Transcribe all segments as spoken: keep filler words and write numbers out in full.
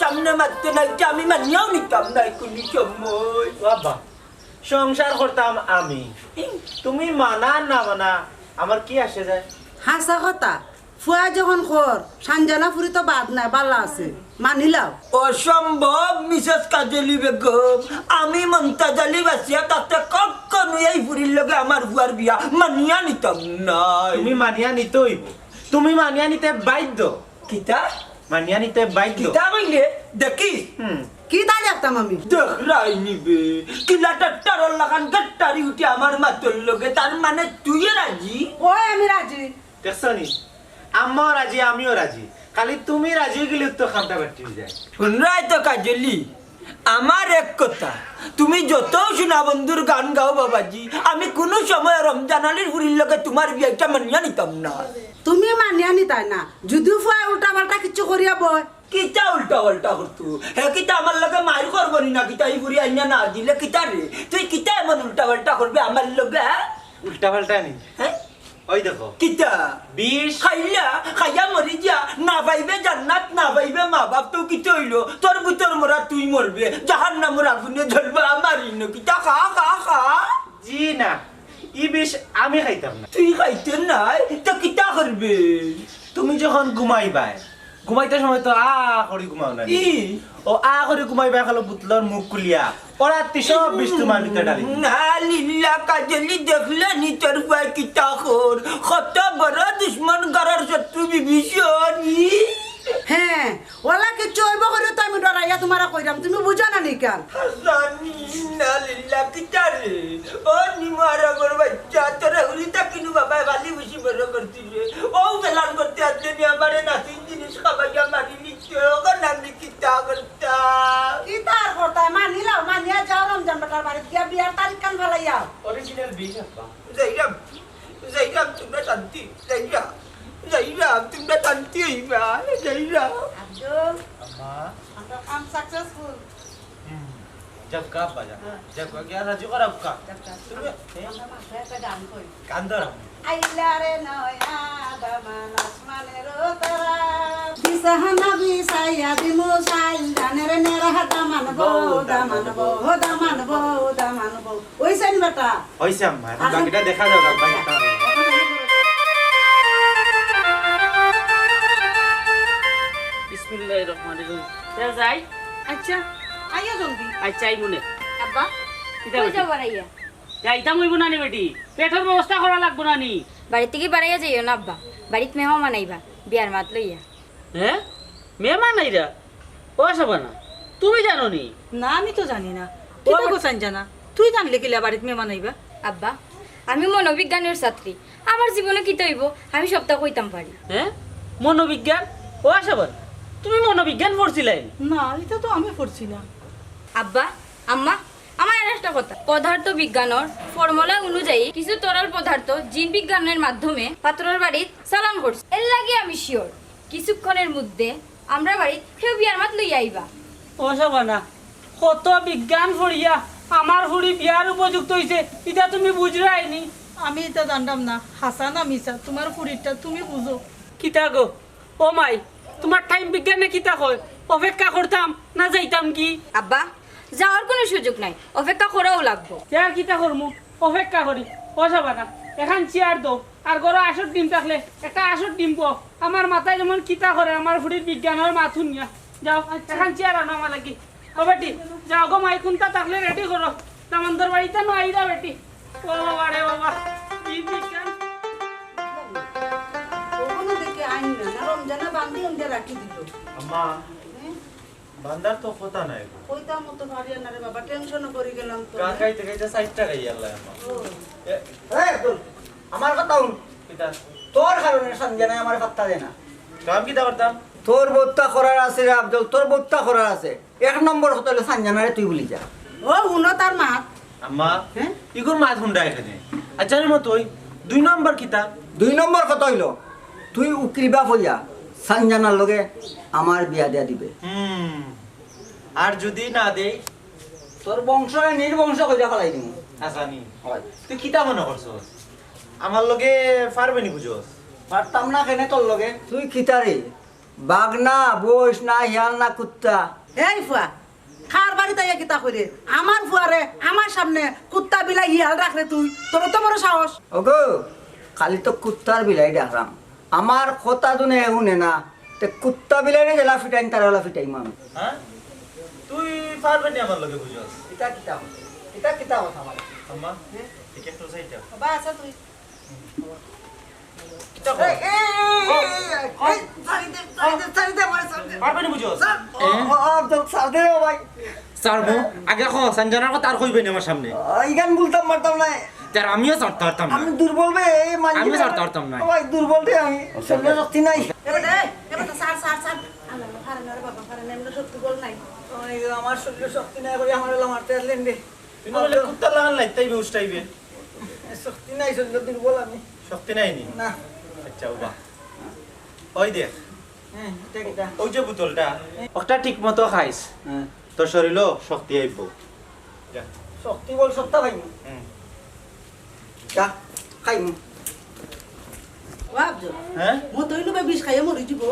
আপনে মাততো নায়, ইটা আমি মানিয়াও নিতাম নায় কুনু সময়। বাবা, সংসার করতাম আমি, তুমি মানা না মানা, আমার কি আসে যায়? হাছা কথা, ফুয়া যখন কর, সানজানা ফুরি তো বাদ নাই, বালা আছে, মানিলাও। অসম্ভব, মিসেস কাজলি বেগম, আমি মন্তাজ আলী বাঁচিয়া থাকতে কখনো এই ফুরির লগে আমার ফুয়ার বিয়া মানিয়া নিতাম নায়। তুমি মানিয়া নিতে অইবো, তুমি মানিয়া নিতে বাধ্য। কিতা? মানিয়া নিতে বাধ্য। কিতা কইলে? দেখিস। হুম। কিতা দেখতাম আমি? দেখরায় নিবে। কিলা ট্রাক্টরর লাখান গাট্টারি উঠে আমার মাতর লগে, তার মানে তুইও রাজি? ওই আমি রাজি। দেখছো নি? আম্মাও রাজি, আমিও রাজি। খালি তুমি রাজি অইগেলে তো কামটা বাট্টি অইযায়। হুনরায় তো কাজলি, আমার এক কথা, তুমি যত সোনা বন্ধুর গান গাও বাবাজি, আমি কুনু সময় রমজান আলীর ফুরির লগে তুমার বিয়াটা মানিয়া নিতাম না। তুমি মানিয়া নিতায় না, যুদি ফুয়ায় উল্টা পাল্টা কিচ্ছু করিয়া বয়। কিতা উল্টা পাল্টা করতো? হে কিতা আমার লগে মাইর করবো নি না কিতা? ই ফুরি আনিয়া না দিলে কিতা রে? তুই কিতা এমন উল্টা পাল্টা করবে আমার লগে, হ্যাঁ? উল্টা পাল্টা নি? হ্যাঁ? ওই দেখো। কিতা? বিষ। খাইলা, খাইয়া মরি যা। না পাইবে জান্নাত, না পাইবে মা বাপ, তো কিতা অইলো? তোর ভিতর মরা তুই মরবে, জাহান্নামর আগুনে জ্বলবে আমার ইনো। কিতা খা, খা, খা। জি না, ই বিষ আমি খাইতাম না। তুই খাইতে নায়, তো কিতা করবে? তুমি যখন ঘুমাইবায়, ঘুমাইতে সময় তো আ করি ঘুমাও না নি? ই। ও আ করি ঘুমাইবায়, খালো বুতলর মুখ খুলিয়া, ওরা তি সব বিষ তুমার ভিতরে ঢালি দিবো। না লিল্লা কাজলি, দেখলে নি তোর ভাই কিতা কর, কত বড় দুশমন, ঘরর শত্রু বিভীষণ। ই। হ্যাঁ, ওলা কিচ্ছু অইবো করিও তো আমি ডরাইয়া তুমারে কইরাম, তুমি বুঝো না নি কেন? হাসানি, ইন্না লিল্লাহ, কিতা রে? ও নিমার আগর বাচ্চা, তোরে হুরি তাকিনু বাবায় গালি বেশি বড় করতি রে। ও বেলান করতে আনতে নি আমারে নাসিন জিনিস খাবাইয়া মারি নিতে, ওগো নামি কিতা করতা? কিতা আর করতা? মানিলাও, মানিয়া যাও রমজান বেটার বাড়িত গিয়া বিয়ার তারিখ খান ফালাইয়া। অরিজিনাল বিষ আব্বা। যাইরাম, যাইরাম, তুমরা শান্তি, যাইরাম, যাইরাম, তুমরা শান্তি অইবা, যাইরাম। আব্দুল, আম্মা। আমরা কাম সাকসেসফুল। হুম, যাউক্কা আব্বা, যাউক্কা। হ্যাঁ। যাউক্কা, গিয়া রাজি করাউক্কা। যাউক্কা। তুমি, হ্যাঁ? আমরা মাথায় একটা গান কই। গান ধরো। আইলা রে নয়া দামান আসমানের তারা। বিছানা বিছাইয়া দিমু সাইল জানের নেরা দামান বউ, দামান বউ, দামান বউ, দামান বউ। অইছে নি বেটা? অইছে আম্মা, এখন আচ্ছা। বাকিটা দেখা যাউক, আব্বা, কিতা করে। বিসমিল্লাহির রহমানির রহিম। তে যাই? আচ্ছা, আইও জলদি। আচ্ছা, আইমুনে। আব্বা, কিতা কই বেটি? যাও বাড়াইয়া? যাইতাম অইবো না নি বেটি? পেটর ব্যবস্থা করা লাগবো না নি? বাড়ি থাকি বাড়াইয়া যাইও না আব্বা, বাড়িত মেহমান আইবা, বিয়ার মাত লইয়া। হ্যাঁ? মেহমান আইরা? ও শাবানা, তুমি জানো নি? না, আমি তো জানি না। ও কিতা আমার গো সানজানা? তুই জানলে কিলা বাড়িত মেহমান আইবা? আব্বা, আমি মনোবিজ্ঞানর ছাত্রী। আমার জীবনে কিতা অইবো, আমি সবটা কইতাম পারি। হ্যাঁ? মনোবিজ্ঞান? ও শাবানা, তুমি মনোবিজ্ঞান পড়ছিলায় নি? না, ইটা তো আমি পড়ছি না। আব্বা, আম্মা, আমার আর একটা কথা। পদার্থ বিজ্ঞানর ফর্মুলা অনুযায়ী কিছু তরল পদার্থ জিন বিজ্ঞানর মাধ্যমে পাত্রর বাড়িত চালান করছে। এর লাগি আমি শিওর, কিছুক্ষণের মধ্যে আমরা বাড়িত কেউ বিয়ার মাত লইয়া আইবা। ও শাবানা, কত বিজ্ঞান পড়িয়া আমার ফুড়ি বিয়ার উপযুক্ত অইছে, ইটা তুমি বুঝরায় নি? আমি ইটা জানতাম না, হাছা না মিছা, তুমার ফুড়িরটা তুমি বুঝো। কিতা গো? ও মাই, তুমার টাইম বিজ্ঞানে কিতা কয়? অপেক্ষা করতাম না যাইতাম কি? আব্বা, যাওয়ার কুনু সুযোগ নাই, অপেক্ষা করাও লাগবো। তে আর কিতা করমু? অপেক্ষা করি। ও শাবানা, এখান চেয়ার দেও, আর ঘরো আসর ডিম থাকলে একটা আসর ডিম বও। আমার মাথায় যেমন কিতা করে আমার ফুড়ির বিজ্ঞানর মাত হুনিয়া। যাও, আচ্ছা। এখান চেয়ার আনো আমার লাগি। ও বেটি, যাও গো মাই, কুন্তা থাকলে রেডি করো। দামান্দর বাড়িত নু আইরা বেটি। ও বাবা রে বাবা, কি বিজ্ঞান। ওখানে দেখে আইন না, না রমজানা বান্দি উন্দে রাখি দিল। আম্মা, হুম? বান্দার তো কথা নাই গো। কইতাম তো পারিয়ার না রে বাবা, টেনশন করি গেলাম তো। গা খাইতে খাইতে সাইটটা খাই আল্লাহ আম্মা। ও। এ, এ, আব্দুল, আমার কথা হুন। কিতা? তোর কারণে সানজানায় আমারে পাত্তা দেয় না। তো আমি কিতা করতাম? তোর বউত্তা করার আছে রে আব্দুল, তোর বউত্তা করার আছে। এক নম্বর কথা অইলো সানজানারে তুই ভুলি যা। ও, হুনো তার মাত। আম্মা, হ্যাঁ? ইগুর মাত হুনরা এখানে। আচ্ছা, আমি মতই, দুই নম্বর কিতা? দুই নম্বর কথা অইলো, তুই উকিল বাপ অইয়া সানজানার লগে আমার বিয়া দিয়া দিবে। হুম, আর যুদি না দেই? তোর বংশ নির্বংশ কইরা ফালাই দিমু। আচ্ছা, নি। হয়। তুই কিতা মনে করছস? আমার লগে পারবে নি বুঝছস? পারতাম না কেনে তোর লগে? তুই কিতা রে? বাঘ না, বইস না, হিয়াল না, কুত্তা। এই ফুয়া, কার বাড়িত আইয়া কিতা কইরে? আমার ফুয়ারে আমার সামনে কুত্তা বিলাই হিয়াল ডাকরে তুই, তোর অত বড় সাহস? ওগো, খালি তো কুত্তার বিলাই ডাকরাম, আমার কথা দুনে হুনে না, তে কুত্তা বিলাইরে যেলা ফিটাইন তার অলা ফিটাইমু আমি। হ্যাঁ? তুই পারবে নি আমার লগে বুঝস? ইটা কিতা কথা? ইটা কিতা কথা আমার? আম্মা, হ্যাঁ? ঠিক একটু সাইডটা। বাবা, আচ্ছা তুই। কিতা কর? এই, এই, এই, এই, এই, এই, ছাড়ি দে, ছাড়ি দে, ছাড়ি দে, আমারে ছাড়ি দে। পারবে নি বুঝস? স্যার, ও, এ? ও, ও, তো ছাড়ি দে রে ভাই। ছাড়বো? আগে ক, সঞ্জনার কথা আর কইবে নি আমার সামনে। আহ, ইখান বলতাম পারতাম না। তার আমিও ছাড়তে পারতাম না। আমি দুর্বল বে, এই মালিক আমিও রে। ছাড়তে পারতাম না। ও ভাই, দুর্বল রে আমি। আচ্ছা, শরীরে আচ্ছা। শক্তি নাই। এবার দে, এবার তো ছাড়, ছাড়, ছাড়। আল্লাহ, আল্লাহ, পারে না রে বাবা, পারে না, এমনি শক্তি বল নাই। ও, এই যে আমার শরীরে শক্তি নাই, এবার আমার আল্লাহ মারতে আসলেন রে। তুই না বলে কুত্তার লাগান লাইতাইবে, উষ্টাইবে। শক্তি নাই, শরীরে দুর্বল আমি। শক্তি নাই নি? না। আচ্ছা, বাবা। ওই দেখ। হ্যাঁ, এটা কিতা? ওই যে বোতলটা। একটা ঠিক মতো খাইস। হ্যাঁ। তোর শরীরও শক্তি আইব। যা। শক্তি বল, সত্তা ভাই। হুম। যা, খাই। ও আফজল, হ্যাঁ? মতো হইল বা বিষ খাইয়া মরি দিব।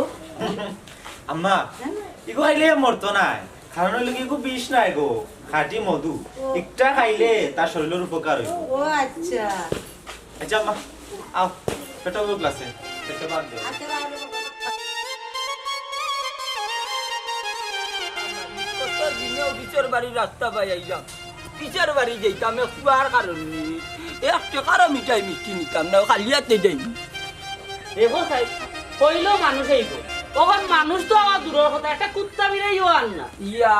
আম্মা, হ্যাঁ? ইগো খাইলে মরতো নায়। কারণ হইল কি, ইগো বিষ নায় গো, খাঁটি মধু। ও। একটা খাইলে তার শরীরের উপকার হইব। ও আচ্ছা। আচ্ছা আম্মা, আও, পেটে ভুক লাগছে, পেটে ভাত দেও। আচ্ছা, বাবা। কত দিনে অফিসর বাড়ি রাস্তা বায় আইলাম। কিসের বাড়ি যাইতাম, একটু আর কারণ নেই। এক টেকারও মিঠাই মিষ্টি নিতাম না, খালি হাতে যাই। দেখো সাহেব, কইলেও মানুষ আইব। অখন মানুষ তো আওয়া দূরর কথা, একটা কুত্তা বিড়াইও আর না। ইয়া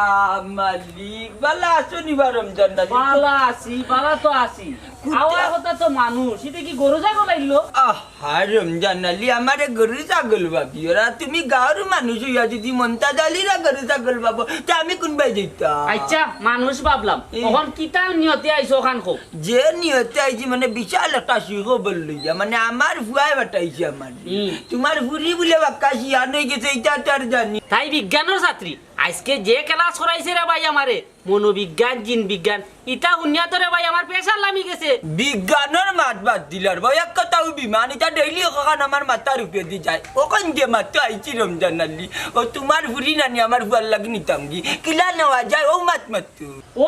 মালিক, বালা আছো নি বা রমজান আলী? বালা আছি, বালা তো আছি। কুত্তা আওয়ার কথা তো মানুষ, ইটা কি গরু ছাগল আইলো? আহ, হায় রমজান আলী, আমারে গরু ছাগল ভাবিও না, তুমি গাঁওর মানুষ অইয়া যদি মন্তাজ আলীরা গরু ছাগল ভাবো, তে আমি কুনবায় যাইতাম? আচ্ছা, মানুষ ভাবলাম, এ। অখন কিতা নিয়তে আইছো অখান কও? যে নিয়তে আইছি, মানে, বিশাল একটা সুখবর লইয়া, মানে, আমার ফুয়ায় পাঠাইছে আমারে। হুম। তোমার ফুরি বুলে বাক্কা শিয়ান অই গেছে, ইটা তো আর জানি। তাই বিজ্ঞানর ছাত্রী, আইজকে যে class করাইছে রে ভাই আমারে, মনোবিজ্ঞান, জিন বিজ্ঞান, ইতা হুনিয়া তো রে ভাই আমার pressure লামি গেছে। বিজ্ঞানর মাত বাদ দিলার ভাই, এক কথাও বিমান, ইতা daily অখান আমার মাথার উপরেদি যায়। অখান যে মাত্র আইছি রমজান আলী, ও তোমার ফুরি নানি আমার ফুয়ার লাগি নিতাম গি, কিলা নেওয়া যায়, ও মাত মাত্র।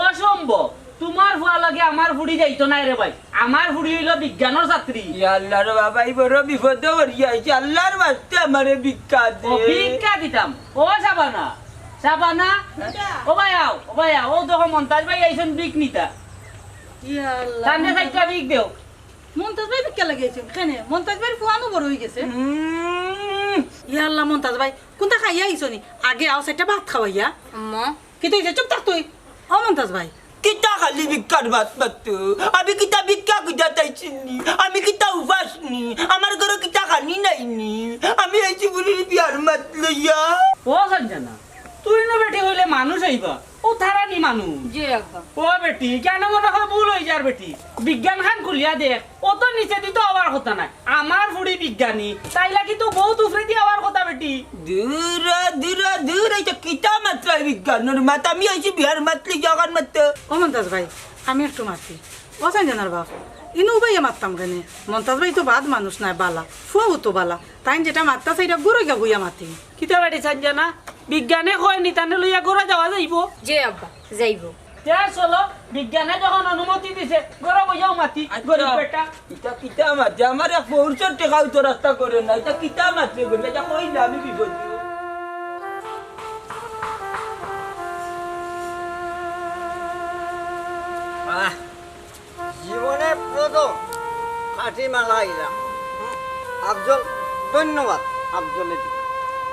অসম্ভব, তোমার ফুয়ার লাগি আমার ফুরি যাইতো নায় রে ভাই, আমার ফুরি অইলো বিজ্ঞানর ছাত্রী। ইয়া আল্লাহ রে বাবা, এই বড় বিপদো পড়িয়া আইছি, আল্লাহর ওয়াস্তে আমারে ভিক্ষা দে। ও ভিক্ষা দিতাম, ও শাবানা, শাবানা, ও ভাই আও, ও ভাই আও, ও দেখো মন্তাজ ভাই আইছইন ভিক নিতা। ইয়া আল্লাহ, তানরে মন্তাজ চাইরটা ভিক দেও। মন্তাজ ভাই ভিক্ষা লাগি আইছইন, কেনে? মন্তাজ ভাইর ফুয়ানও বড় অই গেছে। উম। ইয়া আল্লাহ, মন্তাজ ভাই, কুনতা খাইয়া আইছো নি? আগে আও, চাইরটা ভাত খাওয়াইয়া। আম্মা। কিতা অইছে? চুপ থাক তুই। ও মন্তাজ ভাই। কিতা খালি ভিক্ষার ভাত মাত্র? আমি কিতা ভিক্ষা খুজিয়া আইছি নি? আমি কিতা উপাস নি? আমার ঘরো কিতা খানি নাই নি? আমি আইছি ফুরির বিয়ার মাত লইয়া। ও সঞ্জনা, তুই নু বেটি অইলে মানুষ অইবা, ও তারা নি মানুষ। জি আব্বা। ও বেটি, কেনে মনে অয় ভুল অই যার বেটি? বিজ্ঞান খান খুলিয়া দেখ, অত নিচেদি তো আওয়ার কথা নায়। আমার ফুরি বিজ্ঞানী, তাইর লাগি তো বউত উপরেদি আওয়ার কথা বেটি। দূর, দূর, দূর, ইটা কিতা মাতরায় বিজ্ঞানর মাত? আমি আইছি বিয়ার মাত লইয়া অখান মাততে। ও মন্তাজ ভাই, আমি একটু মাতি। ও সঞ্জনার বাপ, ইনো উবাইয়া মাততাম কেনে? মন্তাজ ভাই তো বাদ মানুষ নায়, বালা। ফুয়াও তো বালা। তাইন যেটা মাততা চাইরা ঘরো গিয়া বইয়া মাতি। কিতা বেটি সঞ্জনা, বিজ্ঞানে কয় নি তানে লইয়া ঘরো যাওয়া যাইবো? জি আব্বা, যাইবো। তে চলো, বিজ্ঞানে যখন অনুমতি দিছে, ঘরো বইয়াউ মাতি, আচ্ছা। গরিব বেটা। ইটা কিতা মাতে? আমার এক পৌরুষর টেকাও তো রাস্তা করে না। ইটা কিতা মাতে গো? ইটা কইলে আমি বিপদ। আহ, জীবনে প্রথম খাঁটি মাল আইলাম। হুম, আফজল, ধন্যবাদ আফজলে দি।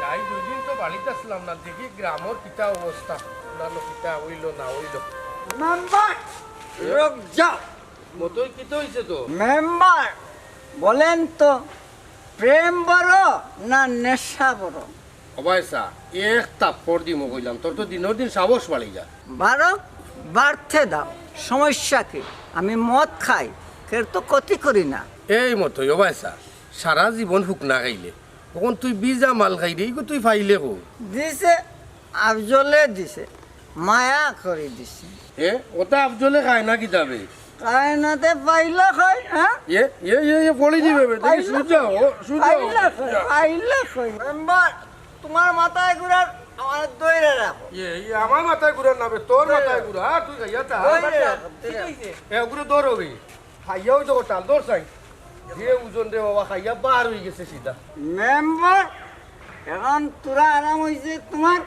যাই দুই দিন তো বাড়িত আসলাম না, দেখি গ্রামর কিতা অবস্থা, না লো কিতা অইলো না অইলো। মেম্বার, লোক যাও। মতই কিতা অইছে তো? মেম্বার, বলেন তো, প্রেম বড় না নেশা বড়? ও ভাই সা, এক থাপ্পড় দিমু কইলাম, তোর তো দিনর দিন সাহস বাড়ি যা। বাড়ো, বাড়তে দাও, সমস্যা কি? আমি মদ খাই, কেউর তো ক্ষতি করি না। এই মতই, ও ভাই সা, সারা জীবন হুকনা খাইলে, অখন তুই ভিজা মাল খাইরে, ইগু তুই পাইলে কই? দিছে, আফজলে দিছে, মায়া করি দিছে। এ, অতা আফজলে খায় না কিতা বে? খায় না তে পাইলে কই, হ্যাঁ? এ, এ, এ, এ, পড়ি দিবে বে, দেখি পাইলে সুজা কই, ও, সুজা ও। পাইলে কই, পাইলে কই। মেম্বার, তোমার মাথায় ঘুরার, আমার দইরে রাখো। ইয়ে, ইয়ে, আমার মাথায় ঘুরার না বে, তোর মাথায় ঘুরা। আর তুই খাইয়া তা। দইরে রাখো, দইরে রাখো। এ, ওগুলো দৌড় হবে। খাইয়াও তো টাল, দৌড় চাই। যে ওজন রে বাবা, খাইয়া বার হয়ে গেছে সিধা। মেম্বার, এখন তোরা আরাম হইছে তোমার?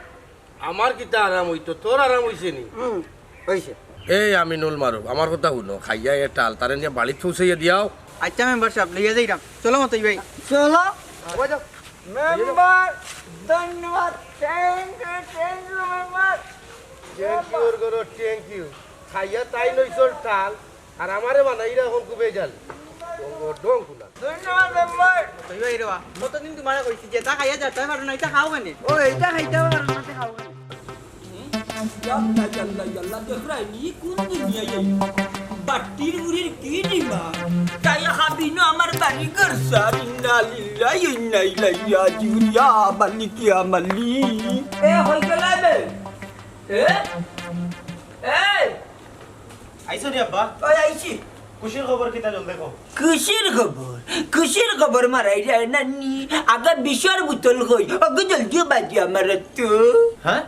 আমার কিতা আরাম হইতো, তোর আরাম হইছে নি? হুম, হইছে। এই আমিনুল মারুফ, আমার কথা হুনো, খাইয়া এ টাল, তারে নিয়া বাড়িত পৌঁছাইয়া দিয়াও। আচ্ছা মেম্বার সাব, লইয়া যাইরাম। চলো মতই ভাই। চলো। ওই যাও। মেম্বার, ধন্যবাদ। Thank you, thank you member. Thank you ওর গরো, thank you। খাইয়া তাই নইছর টাল, আর আমারে বানাইরা এখন খুবই জাল। ডং কুলা। ধন্যবাদ মেম্বার। তুই ভাই রে বা, কতদিন তোমারে কইছি যে তা খাইয়া যাইতায় পারো না, ইতা খাও কেনে? ও, ইতা খাইতায় পারো না, ইতা খাও কেনে? ইয়াল্লা, ইয়াল্লা, ইয়াল্লা, দেখরায়নি কোন দুনিয়ায় আইছি? বাট্টির বুড়ির কি ডিমান্ড? তাই হাবি না আমার বাড়ি ঘর সার, ইন্না লিল্লাহি ওয়া ইন্না ইলাইহি রাজিউন, ইয়া মালিক, ইয়া মালিক। এ, হই গেল বে? এ? এই! আইছো নি আব্বা? ওই আইছি। খুশির খবর কিতা জলদি কও। খুশির খবর? খুশির খবর মারাই যায় না নি। আগে বিষর বোতল কই। ওগো জলদি বাজি আমার তো। হ্যাঁ?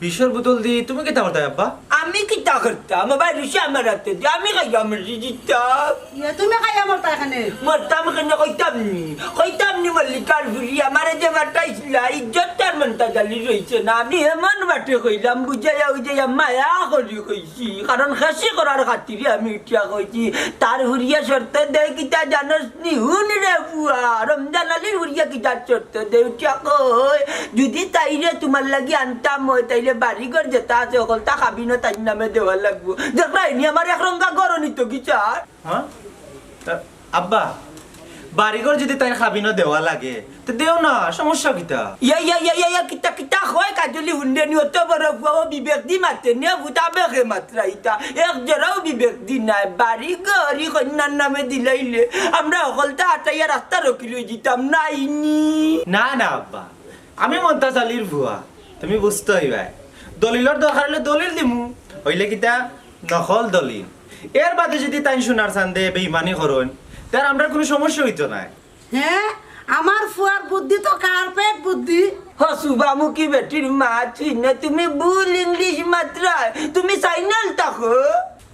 বিষর বোতল দি তুমি কিতা করতায় আব্বা? আমি কিতা করতাম? আবার রুশি আমার হাতে দি। আমি খাইয়া মরি দিতাম। ইয়ে, তুমি খাইয়া মরতা এখানে? মরতাম কেনে কইতাম নি? কইতাম নি মল্লিকার ফুরি আমারে যে বাটাইছিলা, ইজ্জতটার মনটা জালি রইছে না। আমি এমন বাটে কইলাম, বুঝাইয়া উজাইয়া মায়া করি কইছি। কারণ খাসি করার খাতিরে আমি উঠিয়া কইছি। তার হুরিয়া শর্ত দেয় কিতা জানোস নি? হুন রে বুয়া, রমজান আলীর হুরিয়া কিতা শর্ত দেয় উঠিয়া কই, যদি তাইরে তোমার লাগি আনতাম হয়, তাইলে বাড়িঘর যেটা আছে, হকলতা খাবিনো তাইর নামে দেওয়া লাগবো। দেখরায়নি আমার এক রঙ্গা ঘরও নিত কি চার? হ্যাঁ? তা আব্বা, বাড়িঘর যদি তাইর খাবিনো দেওয়া লাগে, তো দেও না, সমস্যা কিতা? ইয়া, ইয়া, ইয়া, ইয়া, ইয়া, কিতা, কিতা কয় কাজলি হুনরে নি, অত বড় ফুয়া, ও বিবেক দি মাতে নে, ভূত আবেগে মাতরা ইতা। এক জরাও বিবেক দি নাই, বাড়িঘর ই কইন্যার নামে দিলাইলে, আমরা হকলতা আটাইয়া রাস্তা রকি লই দিতাম, নাইনি? না, না আব্বা, আমি মন্তাজ আলীর ফুয়া, তুমি বুঝতে হইবায়। দলিলর দরকার হইলে দলিল দিমু, হইলে কিতা নকল দলিল। এর বাদে যদি তাইন সোনার চান্দে বেইমানি করইন, তার আমরার কুনু সমস্যা হইতো নায়। হ্যাঁ, আমার ফুয়ার বুদ্ধি তো কার্পেট বুদ্ধি। হসুবামুখী বেটির মা চিনে তুমি ভুল ইংলিশ মাতরায়, তুমি সাইনাল তাকো।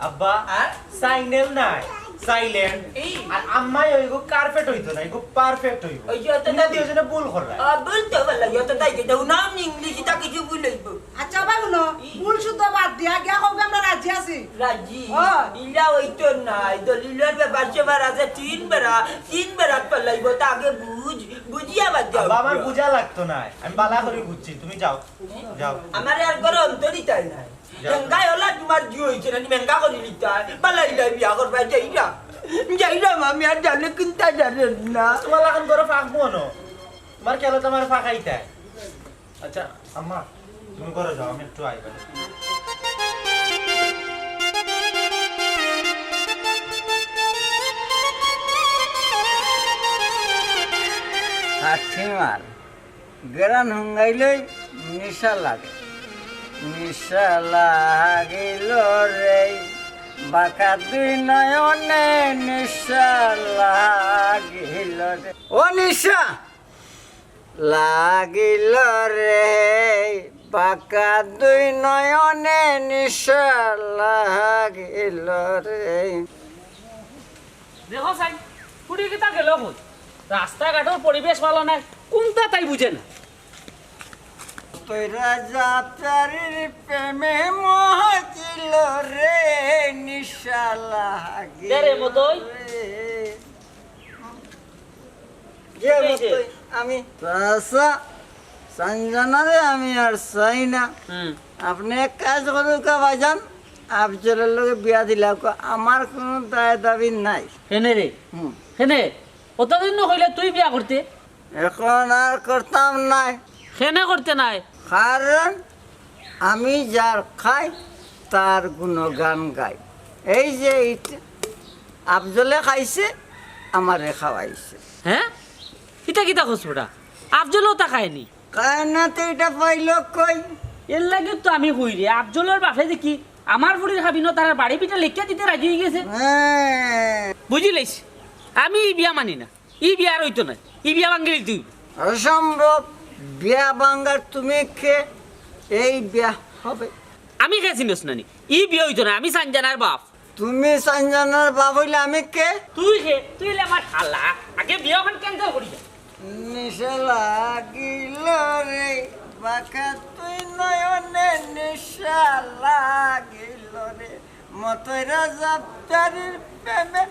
আব্বা, আর? সাইনেল নায়, সাইলেন্ট। এই। আর আম্মাই ওইগো কার্পেট হইতো না, এগো পারফেক্ট হইবো। ওই যে অত তুমি দাবি। দুইজনে ভুল কররা। আ, ভুল তো বললা, অত তাই যে দাও না, ইংলিশে তা কিছু ভুল হইবো। আচ্ছা, ভাই, হুনো, ই। ভুল শুদ্ধ বাদ দিয়া গিয়া কও, আমরা রাজি আছি। রাজি? হ্যাঁ। ইলা হইতো নায়, দলিলর ব্যাপার সেবার আছে তিন বেড়া, তিন বেড়াত পাল্লাইবো, তা আগে বুঝ, বুঝিয়া বাদ দাও। আব্বা, আমার বুঝা লাগতো নায়, আমি বালা করি বুঝছি, তুমি যাও, যাও। আমারে আর গরম তো দিতাই নাই। যাও। মেঙ্গাই হলা তোমার জি হইছে না, নি মেঙ্গা করি নিতাই, বালা ইলাই বিয়া করবা, যাইরা, যাইরা, আমি আর জানে কিনতা জানে না। তোমার লাখান করে ফাঁক মনো, তোমার খেলো তো আমার ফাঁকাইতাই। আচ্ছা, আম্মা, তুমি ঘরো যাও, আমি একটু আইবা। কাকিমার গেরান হুঙ্গাইলেই নিশা লাগে। নিশা লাগিল রে, বাঁকা দুই নয়নে নিশা লাগিল রে। ও নিশা, লাগিল রে, বাঁকা দুই নয়নে নিশা লাগিল রে। দেখো চাই, ফুড়ি কিতা গেল কই? রাস্তাঘাটর পরিবেশ ভালা নায়, কুনতা তাই বুঝে না। তুই রাজা চারির প্রেমে মজিল রে, নিশা লাগিল দে রে মতই। রে। যে কি হইছে? মতই আমি চাচা, সঞ্জনারে আমি আর চাই না। হুম। আপনে এক কাজ করুক্কা ভাইজান, আফজলর লগে বিয়া দিলাউক্কা, আমার কুনু দায় দাবি নাই। কেনে রে? হুম। কেনে? অতদিন নু কইলে তুই বিয়া করতে। এখন আর করতাম নায়। কেনে করতে নায়? কারণ আমি যার খাই, তার গুণগান গাই। এই যে ইট-, আফজলে খাইছে, আমারে খাওয়াইছে। হ্যাঁ? ইতা কিতা কস বেটা? আফজলেও তা খায়নি। খায় না তে ইটা পাইল কই? এর লাগি তো আমি কই রে, আফজলর বাপে দেখি আমার ফুড়ির খাবিনো তারার বাড়ি ভিটা লেখিয়া দিতে রাজি হয়ে গেছে। হ্যাঁ। বুঝিলিস? আমি ই বিয়া মানি না। ই বিয়া আর হইতো নায়। ই বিয়া ভাঙ্গিলিতে অইবো। অসম্ভব। বিয়া ভাঙ্গার তুমি কে? এই বিয়া হবে? আমি কে চিনস না নি? ই বিয়া অইতো না, আমি সানজানার বাপ। তুমি সানজানার বাপ অইলে আমি কে? তুই কে? তুই অইলে আমার হালা। আগে বিয়া অখান cancel করি দে। নিশা লাগিল রে, বাঁকা তুই নয়নে নিশা লাগিল রে, মতইরা জাফতারির প্রেমে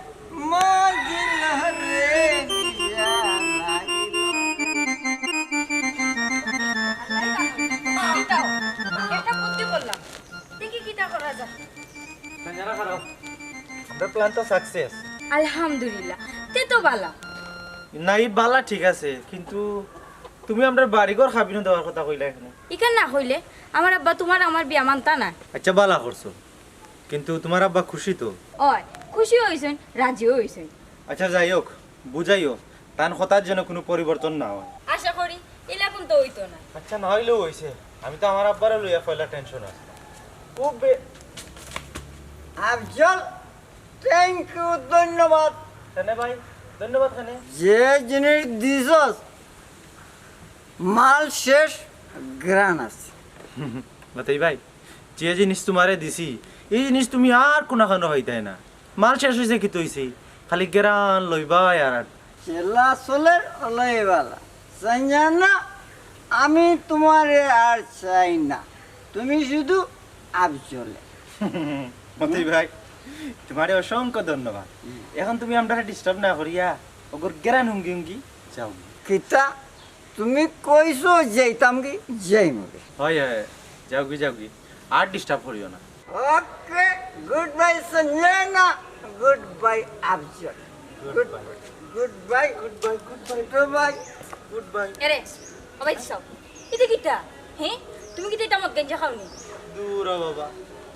মজিল রে, নিশা লাগিল। কিতা? একটা বুদ্ধি করলাম, দেখি কিতা করা যায়। সানজানা, খাড়াও। আমরার plan তো success। আলহামদুলিল্লাহ, তে তো বালা। না, ই বালা ঠিক আছে, কিন্তু তুমি আমরার বাড়িঘর কাবিনো দেওয়ার কথা কইলা কেনে? ইখান না কইলে আমার আব্বা তুমার আমার বিয়া মানতা নায়। আচ্ছা, বালা করছো, কিন্তু তুমার আব্বা খুশি তো? অয়, খুশিও অইছইন, রাজিও অইছইন। আচ্ছা, যাই হোক, বুঝাইও, তান কথার যেন কুনু পরিবর্তন না অয়। আশা করি, ইলাকুন তো অইতো না। আচ্ছা, না অইলেও অইছে, আমি তো আমার আব্বারে লইয়া পয়লা tension আছি। খুব বে- আফজল, thank you, ধন্যবাদ। কেনে ভাই, ধন্যবাদ কেনে? যে জিনিস দিছস, মাল শেষ, ঘ্রাণ আছে। মতই ভাই, যে জিনিস তুমারে দিছি, ই জিনিস তুমি আর কুনাখানো পাইতায় না। মাল শেষ অইছে, কিতা অইছে? খালি ঘ্রাণ লইবায় আর আর। চেলা চলের অলাই বালা। সানজানা, আমি তুমারে আর চাই না। তুমি শুধু আফজলে। মতই ভাই, তুমারে অসংখ্য ধন্যবাদ। অখন তুমি আমরারে disturb না করিয়া অগুর ঘ্রাণ হুঙ্গি হুঙ্গি যাও। কিতা? তুমি কইছো যাইতাম কি? যাইমু রে। অয়, অয়, যাওগি, যাওগি। আর disturb করিও না। Okay, good bye Sanjana, good bye Afzal. Good bye. Good bye. Good bye, good bye. Good bye. এরে, ও ভাই, চাও। ইটা কিতা? হে? তুমি কিতা ইতা মদ গাঞ্জা খাও নি? দুরো বাবা,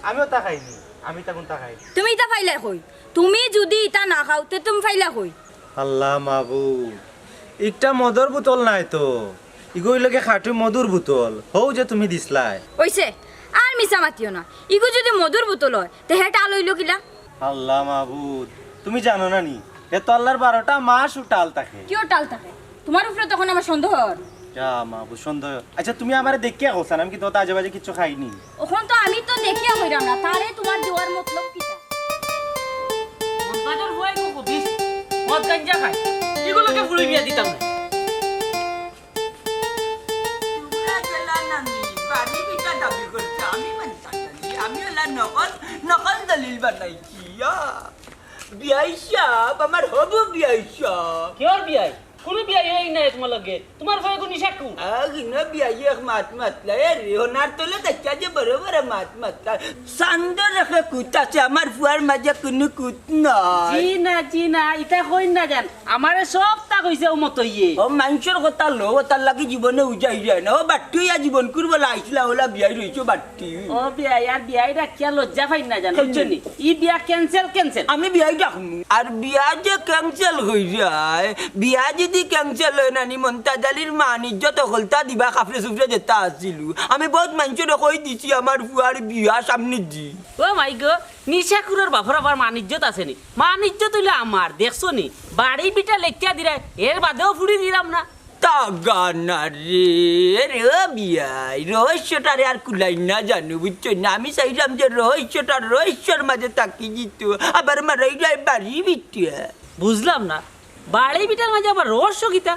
আমিও তা খাই নি, আমি তা কুনতা খাই। তুমি ইতা পাইলায় কই? তুমি যুদি ইতা না খাও, তে তুমি পাইলা কই? আল্লাহ মাবুদ, ইটা মদর বোতল নায় তো, ইগু অইলোগি খাঁটি মধুর বোতল, হউ যে তুমি দিছলায়। অইছে, আর মিছা মাতিও না। ইগু যুদি মধুর বোতল অয়, তে হে টাল অইলো কিলা? আল্লাহ মাবুদ, তুমি জানো না নি, হে তো আল্লাহর বারোটা মাস ও টাল থাকে। কিওর টাল থাকে? তুমার উপরে তখন আমার সন্দেহ অর। ইয়া মাবুদ, সন্দেহ। আচ্ছা, তুমি আমারে দেখিয়া কওছাইন, আমি কিন্তু অত আজে বাজে কিচ্ছু খাই নি। অখন তো আমি তো দেখিয়া কইরাম না, তারে তুমার দেওয়ার মতলব কিতা? মদবাজর ফুয়ায় তো কবিস, মদ গাঞ্জা খায়, ইগুর লগে ফুড়ি বিয়া দিতাম না। তুমরা গেলা না নি, বাড়ি ভিটা দাবি করছে, আমি মানতাম না নি, আমি অলা নকল, নকল দলিল বানাইছি, ইয়া। বিয়াই সাব, আমার হবু বিয়াই সাব। কিওর বিয়াই? কুনু বিয়াই অয় নাই তুমার লগে। তুমার ফুয়া ইগু নিশাখুর। আগ, ইনো বিয়াই এক মাত মাতলা, এ রে, হনার তলে দেখিয়া যে বড় বড় মাত মাতলা। চান্দর একে কুত আছে, আমার ফুয়ার মাঝে কুনু কুত নাই। জি না, জি না, ইতা কইন না যান। আমারে সবতা কইছে অউ মতইয়ে। ও মানষর কথা লও, অতার লাগি জীবনে উজাই যায় না। ও বাট্টু ইয়া জীবন করবো লাইছলা, অলা বিয়াই রইছো বাট্টু। ও বিয়াই, আর বিয়াই ডাকিয়া লজ্জা পাইন না জানো, বুঝছো নি? ই বিয়া cancel, cancel। আমি বিয়াই ডাকমু। আর বিয়া যে cancel অই যায়, বিয়া যুদি cancel অয় না নি, মন্তাজ আলীর মান ইজ্জত হকলতা দিবা, কাফরে সুফরে যেতা আছিল। আমি বউত মানষরে কই দিছি আমার ফুয়ার বিয়া সামনে দি। ও মাই গো, নিশাখুরর বাফর আবার মান ইজ্জত আছে নি? মান ইজ্জত অইলো আমার, দেখছো নি? বাড়ি ভিটা লেখিয়া দিরায়, এর বাদেও ফুড়ি দিরাম না। তাগানা রে, রে ও বিয়াই, রহস্যটারে আর খুলাইন না জানু, বুঝছো না? আমি চাইরাম যে রহস্যটা রহস্যর মাঝে থাকি যিতো, আবার মারাইরায় বাড়ি ভিটা। বুঝলাম না, বাড়ি ভিটার মাঝে আবার রহস্য কিতা?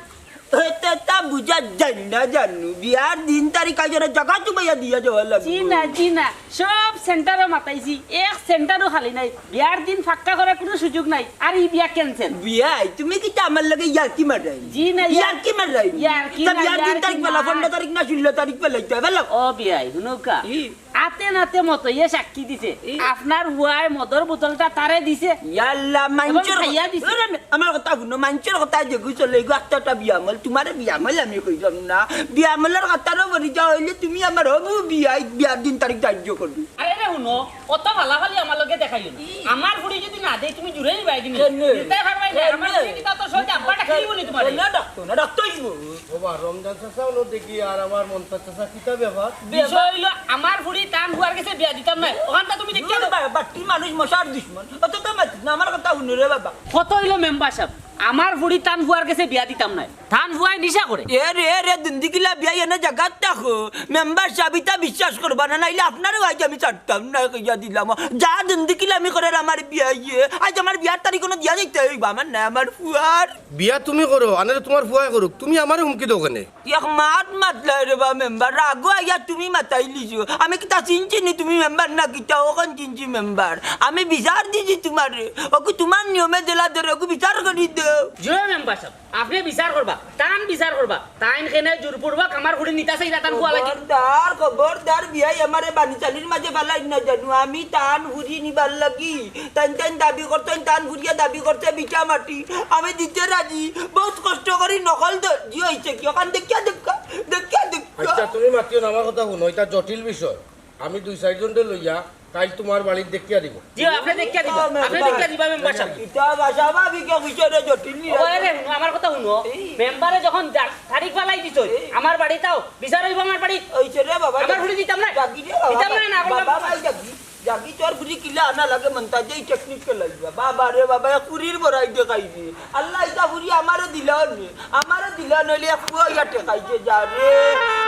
এতা তা বুঝা যায় না জানু, বিয়ার দিন তারিখ আইজ জাগা চুবাইয়া দিয়া যাওয়া লাগবো। জি না, জি না, সব centre-ও মাতাইছি, এক centre-ও খালি নাই। বিয়ার দিন পাক্কা করার কুনু সুযোগ নাই, আর ই বিয়া cancel। বিয়াই, তুমি কিতা আমার লগে ইয়ার্কি মারাইলায়? জি না, ইয়ার-, ইয়ার্কি মারাইলায়? ইয়ার্কি তা না, বিয়ার দিন ইয়ার্কি তারিখ ফালা, না। পনরো তারিখ না ষোলো তারিখ ফালাইতে অয়, ফালাও। ও বিয়াই, হুনউক্কা। ই। আতে নাতে মতইয়ে সাক্ষী দিছে। ই। আপনার ফুয়ায় মদর বোতলটা তারে দিছে। ইয়াল্লা, এবং মানষর খাইয়া দিছে। না, না, না, আমার কথা হুনো, মানষর কথা যেগু চলে, এগু আস্তা একটা বিয়ামল, তুমারে বিয়ামল আমি কইরাম না। বিয়ামলর কথারও বলি যা অইলে তুমি আমার হবু বিয়াই, বিয়ার দিন তারিখ ধার্য করবে। আরে রে হুনো, অত ফালাফালি আমার লগে দেখাইও না। ই। আমার ফুড়ি যুদি না দেই, তুমি জুরে নিবায় কিনি? কেনে? নিতায় পারবায় না। কেনে? আমার ফুড়ি কিতা তো সইতে আব্বা ডাকিলিবো নি তুমারে? না, ডাকতো না, ডাকতো অইবো। ও বা, রমজান চাচা অনো দেখি আর আমার মন্তাজ চাচা কিতা ব্যাপার? বিষয় অইলো, আমার ফুড়ি তান ফুয়ার গেছে বিয়া দিতাম নায়। অখানটা তুমি দেখিয়া দেও। বা-, বাট্টি মানুষ মশার দুশমন। অত তো মাতিস না, আমার কথা হুনো রে বাবা। কত অইলো মেম্বার সাব? আমার ফুড়ি তান ফুয়ার গেছে বিয়া দিতাম নায়, তান ফুয়ায় নিশা করে। এ রে, এ রে, দুন্দিকিলা বিয়াই এনে জাগাত থাকো। মেম্বার সাব, ইতা বিশ্বাস করবা না, নাইলে আপনারেও আইজ আমি ছাড়তাম না, কইয়া দিলাম। যা দুন্দিকিলা আমি করের আমার বিয়াইয়ে, আইজ আমার বিয়ার তারিখ অনো দিয়া যাইতে অইবো, আমার নায়, আমার ফুয়ার। বিয়া তুমি করো, আনারে তুমার ফুয়ায় করুক, তুমি আমারে হুমকি দেও কেনে? এক মাত মাতলায় রে বা মেম্বার, রাগো আইয়া তুমি মাতাইলিছো। আমি কিতা চিনছি নি তুমি মেম্বার না কিতা? অখন চিনছি মেম্বার। আমি বিচার দিছি তুমারে। অগু তুমার নিয়মে যেলা ধরে, অগু বিচার করি দেও। জি অয় মেম্বার সাব, আপনে বিচার করবা, তান বিচার করবা। তাইন কেনে জোরপূর্বক আমার ফুড়ি নিতা চাইরা তান ফুয়া লাগি। খবরদার, খবরদার, বিয়াই আমারে বানিচালির মাঝে ফালাইন না জানু। আমি তান ফুড়ি নিবার লাগি। তাইন তাইন দাবি করছইন, তান ফুড়িয়ে দাবি করছে ভিটা মাটি। আমি দিতে রাজি। বউত কষ্ট করি নকল দরজি অইছে কি? অখান দেখিয়া দেউক্কা, দেখিয়া দেউক্কা। আচ্ছা, তুমি মাতিও না, আমার কথা হুনো, ইটা জটিল বিষয়। আমি দুই চাইরজনরে লইয়া কাইল তুমার বাড়িত দেখিয়া দিমু। জি, আপনে দেখিয়া দিবা, আপনে দেখিয়া দিবা মেম্বার সাব। ইটা বাসা ভাবি কে বিষয়টা জটিল নি? ও, আরে, আমার কথা হুনো। এই। মেম্বারে যখন যা-, তারিখ ফালাই দিছইন, এই। আমার বাড়িত আও, বিচার অইবো আমার বাড়িত। অইছে রে বাবা, আমার ফুড়ি দিতাম না। জাগি রে বাবা, দিতাম না, না, বাবা, বাবা। ভাই জাগি। জাগি তোর ফুড়ি কিলা আনা লাগে মন্তাজে ই টেকনিক কে লইবা। বাবা রে বাবা, এক ফুড়ির বড়াই দেখাই রে। আল্লাহ, ইটা ফুড়ি আমারে দিলা নে, আমারে দিলা নইলে এক ফুয়া ইয়া টেকাইছে যা রে।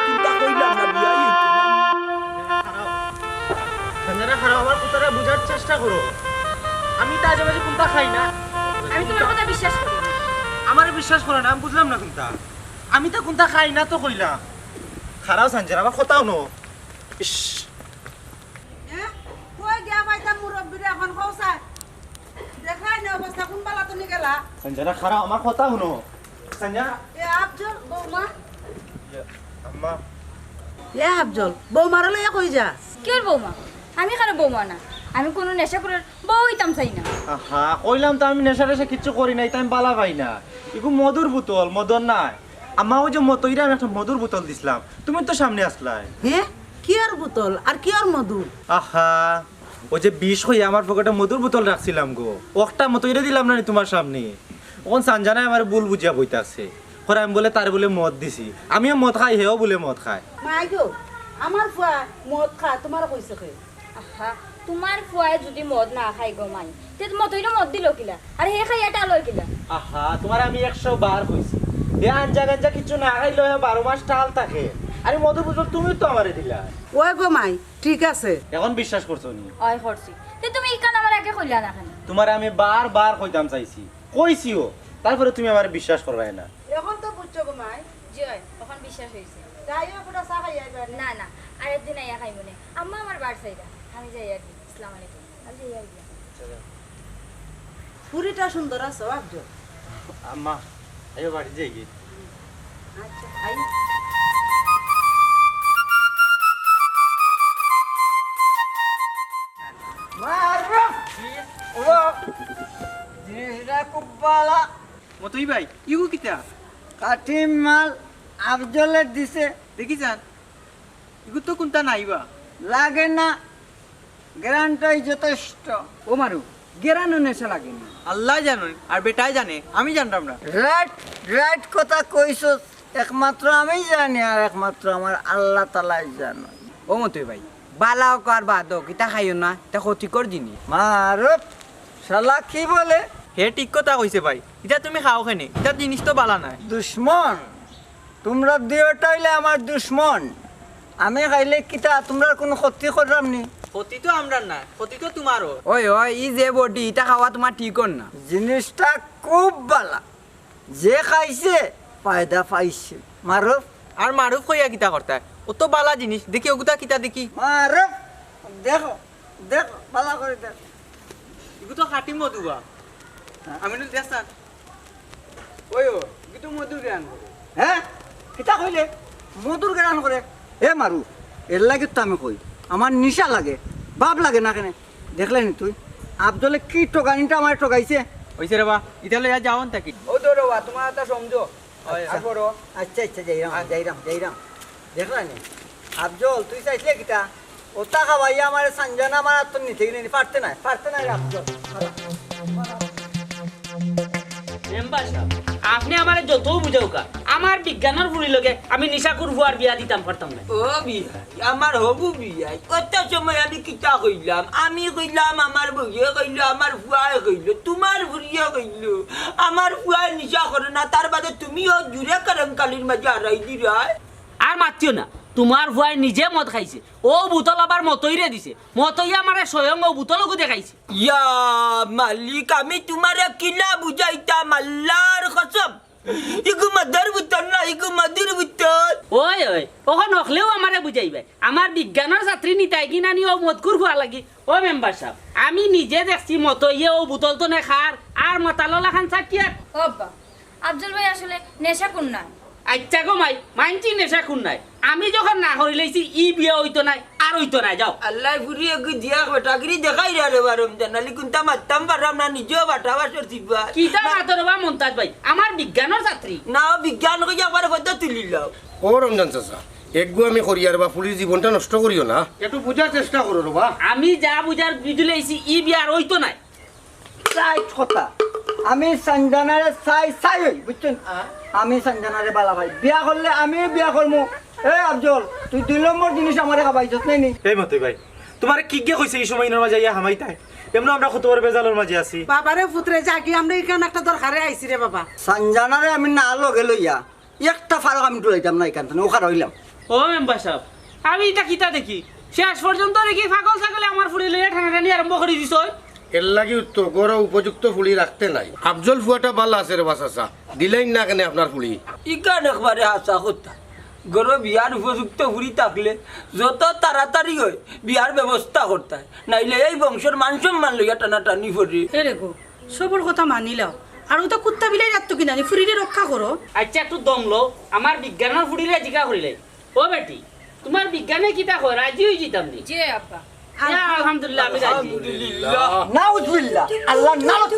চিন্তা কইলাম না, বিয়াই অইছে না। সঞ্জনা, খারাপ, আমার কথাটা বুঝার চেষ্টা করো। আমি তো আজে বাজে কুন্তা খাই না। আমি তুমার কথা বিশ্বাস করি না। আমারে বিশ্বাস করো না, আমি বুঝলাম না কুন্তা। আমি তো কুন্তা খাই না তো কইলাম। খারাপ সঞ্জনা, আমার কথা হুনো। ইস। হ্যাঁ? কই গিয়া পাইতাম মুরব্বিরে অখন কও চাই? দেখরায় নি অবস্থা, কুন বালা তো নি গেলা? সঞ্জনা, খারাপ, আমার কথা হুনো। সঞ্জনা। এ আফজল, বৌমা। ইয়া, আম্মা। এ আফজল, বৌমারে লইয়া কই যাস? কিওর বৌমা? আমি কারো বৌমা না। আমি কুনু নেশাখুরর বউ অইতাম চাই না। আহা, কইলাম তো আমি নেশা টেশা কিচ্ছু করি না, ইতা আমি বালা পাই না। ইগু মধুর বোতল, মদর নায়। আম্মা, ওই যে মতইরে আমি একটা মধুর বোতল দিছলাম, তুমি তো সামনে আছলায়। হে? কিওর বোতল আর কিওর মধু? আহা, ওই যে বিষ কইয়া আমার পকেটে মধুর বোতল রাখছিলাম গো, অখটা মতইরে দিলাম না নি তুমার সামনে? অখন সঞ্জনায় আমারে ভুল বুঝিয়া বইতাছে, কয় আমি বুলে তারে বুলে মদ দিছি, আমিও মদ খাই, হেও বুলে মদ খায়। মাই গো, আমার ফুয়ায় মদ খায়, তুমারে কইছে কে? আহা, তুমার ফুয়ায় যুদি মদ না খায় গো মাই, তে মতইরে মদ দিলো কিলা? আর হে খাইয়া টালো কিলা? আহা, তুমারে আমি একশো বার কইছি, হে আঞ্জা গাঞ্জা কিচ্ছু না খাইলেও হে বারো মাস টাল থাকে। আরে মধুর বোতল তুমি তো আমারে দিলায়। ওই গো মাই, ঠিক আছে। অখন বিশ্বাস করছো নি? অয় করছি। তে তুমি ইখান আমারে আগে কইলা না কেনে? তুমারে আমি বার বার কইতাম চাইছি, কইছিও, তারপরে তুমি আমারে বিশ্বাস করবায় না। অখন তো বুঝছো গো মাই? জি অয়, অখন বিশ্বাস অইছে। যাইও, ফুটা চা খাইয়া আইবা নে। না, না, আরেক দিন আইয়া খাইমু নে। আম্মা আমার বার চাইরা, আমি যাই আর কি। আসসালামু আলাইকুম। আমি যাই আর কি। ফুড়িটা সুন্দর আছে, আফজল। আম্মা, আইও বাড়ি যাই গি। আচ্ছা, আইও। মারুফ! ও, জিনিসটা খুব বালা। মতই ভাই, ইগু কিতা? কাটিম মাল আফজলে দিছে। দেখি যান, ইগু তো কুন্তা নাইবা। লাগে না, গেরানটাই যথেষ্ট। ও মারু, গেরানো নেশা লাগে না। আল্লায় জানইন, আর বেটায় জানে, আমি জানরাম না। রাইট, রাইট কথা কইছস, একমাত্র আমি জানি আর একমাত্র আমার আল্লাহ তাআলাই জানইন। ও মতই ভাই, বালা অউক আর বাদ অউক, ইতা খাইও না, ইতা ক্ষতিকর জিনিস। মারুফ, শালা কি বলে? হে ঠিক কথা কইছে ভাই, ইতা তুমি খাও কেনে? ইতা জিনিস তো বালা নায়। দুশমন, তুমরা দুইওটা অইলে আমার দুশমন। আমি খাইলে কিতা তুমরার কুনু ক্ষতি কররাম নি? ক্ষতি তো আমরার নায়, ক্ষতি তো তুমারও। ওই, ওই, ই যে বডি, ইতা খাওয়া তুমার ঠিক অর না। জিনিসটা খুব বালা। যে খাইছে, ফায়দা পাইছে। মারুফ। আর মারুফ কইয়া কিতা করতায়? অত বালা জিনিস, দেখি অগুতা কিতা দেখি। মারুফ, দেখো, দেখো, বালা করি দেখো। ইগু তো খাঁটি মধু বা। হ্যাঁ। আমি নু দেখছান। ওই ও, ইগু তো মধুর গেরান করে। হ্যাঁ? কিতা কইলে? মধুর গেরান করে? এ মারু, এরলাগি তো আমি কই, আমার নিশা লাগে, বাপ লাগে না কেনে? দেখলে নি তুই? আফজলে কি ঠগানিটা আমারে ঠগাইছে। অইছে রে বা, ইতা লইয়া যাওন থাকি। ও তো রে বা, তুমার কথা সমঝো। আচ্ছা। তারপরও। আচ্ছা, আচ্ছা, যাইরাম, আচ্ছা। যাইরাম, যাইরাম। দেখলা নি? আফজল, তুই চাইছলে কিতা? অতা খাওয়াইয়া আমারে সানজানা আমার আত্ত নিতে গেলে নি, পারতে নায়, পারতে নায় রে আফজল। মেম্বার সাব, আপনে আমারে যতউ বুঝাউক্কা, আমার বিজ্ঞানর ফুড়ির লগে আমি নিশাখুর ফুয়ার বিয়া দিতাম পারতাম নায়। ও বিয়াই, আমার হবু বিয়াই, অত সময় আমি কিতা কইলাম? আমি কইলাম আমার বউয়ে কইলো, আমার ফুয়ায় কইলো, তুমার ফুড়িয়ে কইলো, আমার ফুয়ায় নিশা করে না, তার বাদে তুমিও জুরে কেলেঙ্কারির মাঝে হারাই দিরায়। আর মাতিও না, তুমার ফুয়ায় নিজে মদ খাইছে, অউ বুতল আবার মতইরে দিছে, মতইয়ে আমারে স্বয়ং অউ বুতলগু দেখাইছে। ইয়া মালিক, আমি তুমারে কিলা বুঝাইতাম, আল্লার কসম। ইগু মদর বুতল না, ইগু মদর বুতল। ওই, ওই, অখন হকলেউ আমারে বুঝাইবায়। আমার বিজ্ঞানর ছাত্রী নিতায় কিনা নি অউ মদখুর ফুয়ার লাগি। ও মেম্বার সাব, আমি নিজে দেখছি মতইয়ে অউ বুতল তনে খার, আর মাতালো লাখান চাটিয়ার। ও আব্বা, আফজল ভাই আসলে নেশাখুর নায়। আইচ্ছা গো মাই, মানছি নেশাখুর নায়। আমি যখন না করিলাইছি, ই বিয়া অইতো নায়, আর অইতো নায়, যাও। আল্লায় ফুড়ি এগু দিয়া বেটাগিরি দেখাইরা রে বা রমজান আলী, কুন্তা মাততাম পাররাম না, নিজেও বাটা বাসর দিবা। কিতা মাতো রে বা মন্তাজ ভাই, আমার বিজ্ঞানর ছাত্রী। না, বিজ্ঞান কইয়া একবারে পদ্মা তুলিলাও। ও রমজান চাচা, এগু আমি করিয়ার বা ফুড়ির জীবনটা নষ্ট করিও না। একটু বুঝার চেষ্টা করো রে বা। আমি যা বুঝার বুঝিলাইছি, ই বিয়া আর অইতো নায়। রাইট কথা। আমি সঞ্জনারে চাই, চাই অই, বুঝছইন? আমি সঞ্জনারে বালা পাই। বিয়া করলে আমিউ বিয়া করমু। এ আফজল, তুই দুই নম্বর জিনিস আমারে খাবাইছস, নায় নি? এই মতই ভাই, তুমারে কিগে কইছে ই সময় ইনর মাঝে আইয়া হামাইতায়? এমনেউ আমরা কত বড় বেজালর মাঝে আছি। বাবারে ফুতরে, যাগি, আমরা ইখান একটা দরকারে আইছি রে বাবা। সঞ্জনারে আমি না লগে লইয়া একটা ফারক আমি তুলাইতাম না ইখান তনে, অখান রইলাম। ও মেম্বার সাব, আমি ইটা কিতা দেখি? শেষ পর্যন্ত দেখি পাগল ছাগলে আমার ফুড়ি লইয়া টানাটানি আরম্ভ করি দিছইন। এরলাগিউ তো ঘরো উপযুক্ত ফুড়ি রাখতে নাই। আফজল ফুয়াটা বালা আছে রে বা চাচা, দিলাইন না কেনে আপনার ফুড়ি? ইখান একবারে হাছা কথা। ঘরো বিয়ার উপযুক্ত ফুড়ি থাকলে যত তাড়াতাড়ি অয় বিয়ার ব্যবস্থা করতায়, নাইলে এই বংশর মান সম্মান লইয়া টানাটানি পড়ে। এরে গো, সবর কথা মানিলাও। আর অতা কুত্তা বিলাইর আত থাকি নানি, ফুড়িরে রক্ষা করো। আইচ্ছা, একটু দম লও, আমার বিজ্ঞানর ফুড়িরে জিকা করিলাই। ও বেটি, তুমার বিজ্ঞানে কিতা কয়, রাজি অইযিতাম নি? জি আব্বা। ইয়া, আলহামদুলিল্লাহ, আমি রাজি। আলহামদুলিল্লাহ। নাউজুবিল্লাহ, আল্লার নালত।